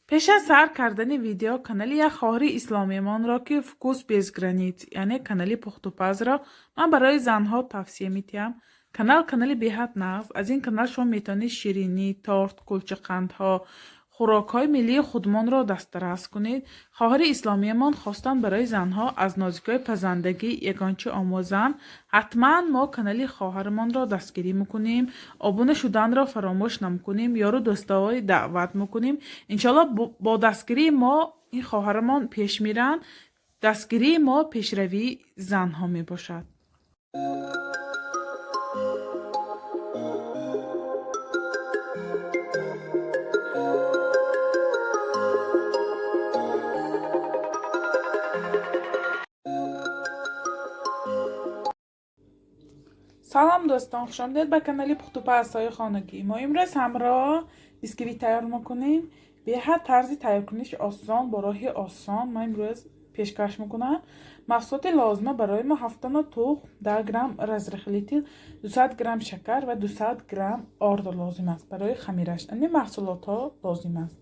Пеш аз сар кардани видео канали як хоҳари исломиямонро, ки «Вкус без границ», яъне канали пухтупазро ман барои занҳо тавсия медиҳам. Канал канали беҳад нағз. Аз ин канал шумо метавонед ширинӣ, торт, кулчақандҳо, хӯрокҳои миллии худмонро дастрас кунед. Хоҳари исломиямон хостанд барои занҳо аз нозикиҳои пазандагӣ ягон чӣ омӯзанд. Ҳатман мо канали хоҳарамонро дастгирӣ мекунем, обуна шуданро фаромӯш намекунем, ёру дӯстои даъват мекунем. Иншоалло, бо дастгирии мо ин хоҳарамон пеш меранд. Дастгирии мо пешравии занҳо мебошад. Салом, дӯстон, хушомадед ба канали пухтупазҳои хонагӣ. Мо имрӯз ҳамроҳ бисквит тайёр мекунем. Беҳад тарзи тайёркуниш осон, бо роҳи осон ман имрӯз пешкаш мекунам. Маҳсулоти лозима барои мо: 7 дона тухм, 10 грамм разрыхлитель, 200 грамм шакар ва 200 грамм орд лозим аст. Барои хамираш ин маҳсулотҳо лозим аст.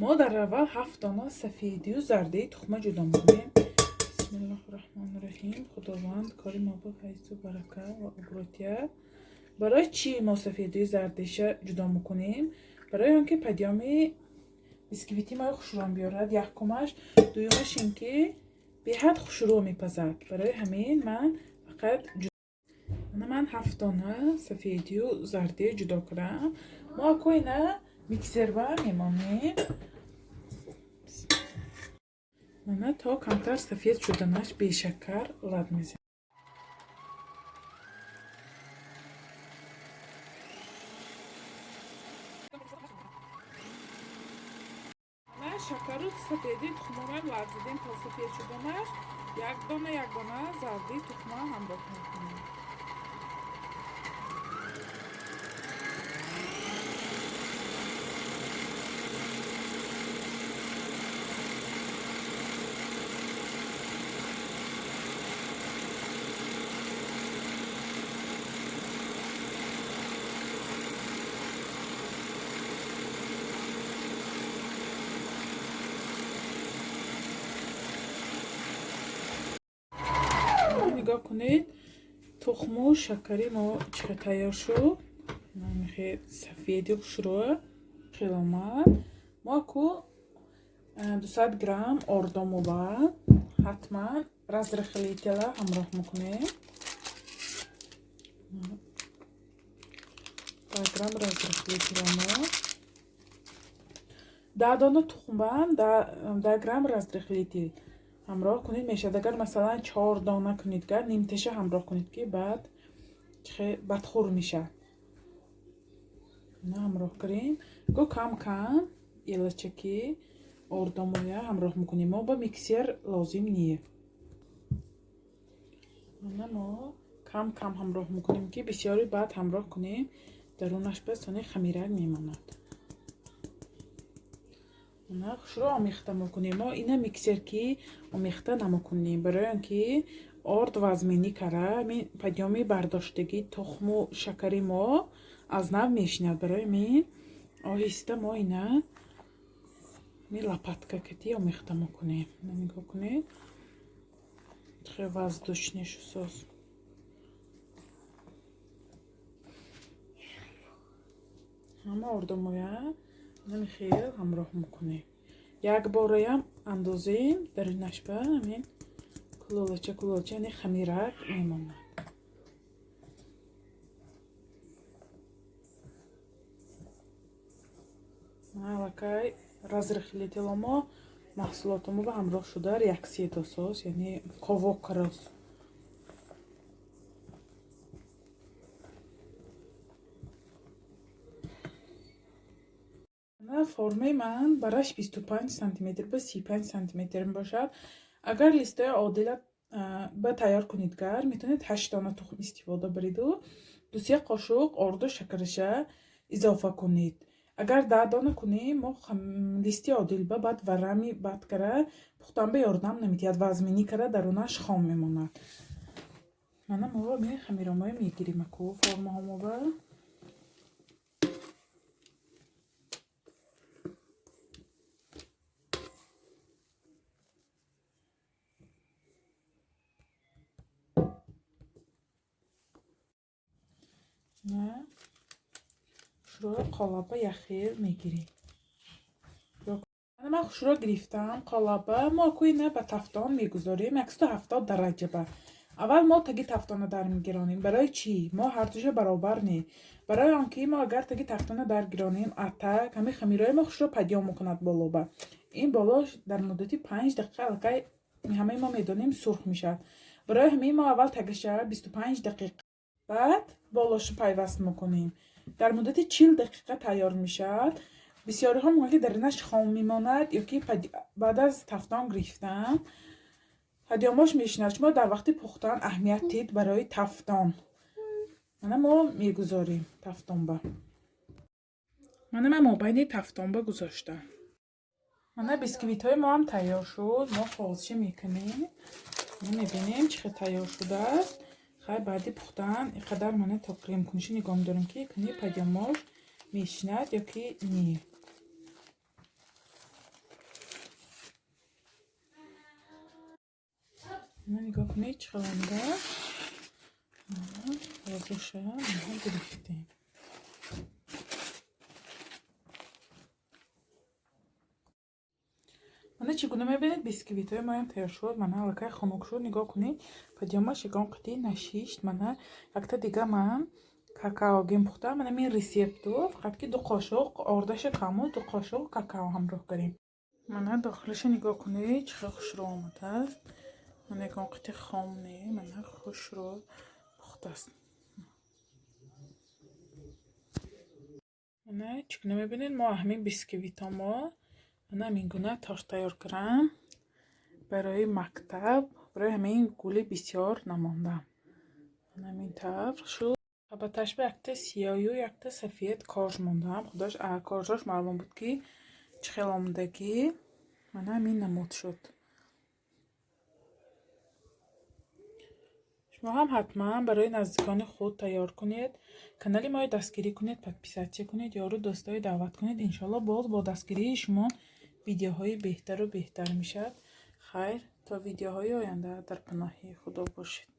Мо дар аввал 7 дона сафедию зардии тухма ҷудо мекунем. Бисмиллоҳи раҳмони раҳим. Худованд кори мо ба файзу барака ва обрӯтия. Барои чӣ мо сафедию зардиша ҷудо мекунем? Барои он ки подъёми бисквити мои хушрӯ биёрад, якумаш. Дуюмаш ин ки беҳад хушрӯ мепазад. Барои ҳамин ман фақат ман 7 дона сафедию зардию ҷудо кардам. Мо ако ина миксерба мемонем. Мана, то камтар сафед шуданаш бешакар лат мезанем. Шакару сафедии тухмонам лат задем то сафед шуданаш. Як дона, як дона зардии тухма ҳамроҳ мекунем. Нигоҳ кунед, тухму шакари мо чӣ тайёр шуд. Мехе сафеди хушрӯ хел омад. Мо аку 200 грамм ордомуба ҳатман разрыхлителя ҳамроҳ мекунем. 10 грамм разрыхлителя мо, 10 дона тухмбам 10 грамм разрыхлитель ҳамроҳ кунед, мешавад. Агар, масалан, чор дона кунед, гар нимташа ҳамроҳ кунед, ки баъд бадхӯр мешавад. Ина ҳамроҳ кунем. Го кам кам елачаки ордомоя ҳамроҳ мекунем. Мо ба миксер лозим не. Ана, мо кам кам ҳамроҳ мекунем, ки бисёри баъд ҳамроҳ кунем, дарунаш ба сони хамирак мемонад. Хушрӯ омехта мекунем. Мо ина миксер ки омехта намекунем, барои он ки орд вазминӣ кара, подъёми бардоштагии тухму шакари мо аз нав мешинад. Барои мин оҳиста мо ина ми лопатка кати омехта мекунем. Нигоҳ кунед, хеле воздушный шусоз. Ҳама ордомоя ҳамин хел ҳамроҳ мекунем. Якбораям андозем, дарунаш ба ҳамин кулолача кулолача, яъне хамирак мемонад. Аллакай разрыхлитело мо маҳсулотамо ба ҳамроҳ шуда реаксия досоз, яъне ковок кароз. Формаи ман бараш 25 сантиметр ба 35 сантиметр мебошад. Агар листои одила ба тайёр кунед, гар метавонед 8 дона тухм истифода бариду 2-се қошуқ орду шакараша изофа кунед. Агар 10 дона кунем, мо листи одилба баъд варами бад кара пухтан ба ёрдам намедиҳад, вазминӣ кара дарунаш хом мемонад. Мана, мо хамиромоя мегирем аку формаҳомоба. Хушрӯ қолаба яхел мегирем. Ман хушрӯ гирифтам қолаба. Мо кӯина ба тафтон мегузорем 170 дараҷа ба. Аввал мо таги тафтона дар мегиронем. Барои чӣ? Мо ҳардуша баробар не. Барои он ки мо агар таги тафтона дар гиронем, атак ҳамин хамирҳои мо хушрӯ падём мекунад болоба. Ин боло дар муддати 5 дақиқа аллакай ҳамаи мо медонем сурх мешавад. Барои ҳамин мо аввал тагаша 25 дақиқа, баъд болошу пайваст мекунем. Дар муддати 40 дақиқа тайёр мешавад. Бисёриҳо мегӯянд, ки даринаш хом мемонад ё ки баъд аз тафтон гирифтан ҳадёмош мешинад. Шумо дар вақти пухтан аҳамият дид барои тафтон. Мана мо мегузорем тафтонба. Мана ман мобайни тафтонба гузоштам. Мана бисквитҳои мо ҳам тайёр шуд. Мо қоғозча мекунем. Мебинем, чӣ хел тайёр шудааст. Хай, баъди пухтан ин қадар мана то кремкуниши нигоҳ медорем, ки куни падёмош мешинад ё ки не. Мана нигоҳ кунед, чӣ хел омадааст. Қоғозоша мо гирифтем. Мана чӣ гуна мебинед, бисквитҳои моям тайёр шуд. Мана аллакай хунук шуд. Нигоҳ кунед, падёмаш ягон қитъи нашишт. Мана якта дига ман какаогин пухтам. Мана мин ресепту фақат ки 2 қошуқ ордаша каму 2 қошуқ какао ҳамроҳ кардем. Мана дохилаша нигоҳ кунед, чӣ хел хушрӯ омадааст. Мана ягон қитъи хом не, мана хушрӯ пухтааст. Мана чӣ гуна мебинед, мо ҳамин бисквитҳо мо мана ҳамин гуна торт тайёр кардам барои мактаб. Барои ҳамин гули бисёр намондам. Мана ҳамин тавр шуд. Ба ташба якта сиёҳю якта сафед корж мондам. Худош коржош маълум буд, ки чӣ хел омодагӣ. Мана ҳамин намуд шуд. Шумо ҳам ҳатман барои наздикони худ тайёр кунед. Канали моро дастгирӣ кунед, подписатсия кунед, ёру дӯстои даъват кунед. Иншоалло боз бо дастгирии шумо видеоҳои беҳтару беҳтар мешавад. Хайр, то видеоҳои оянда дар паноҳи Худо бошед.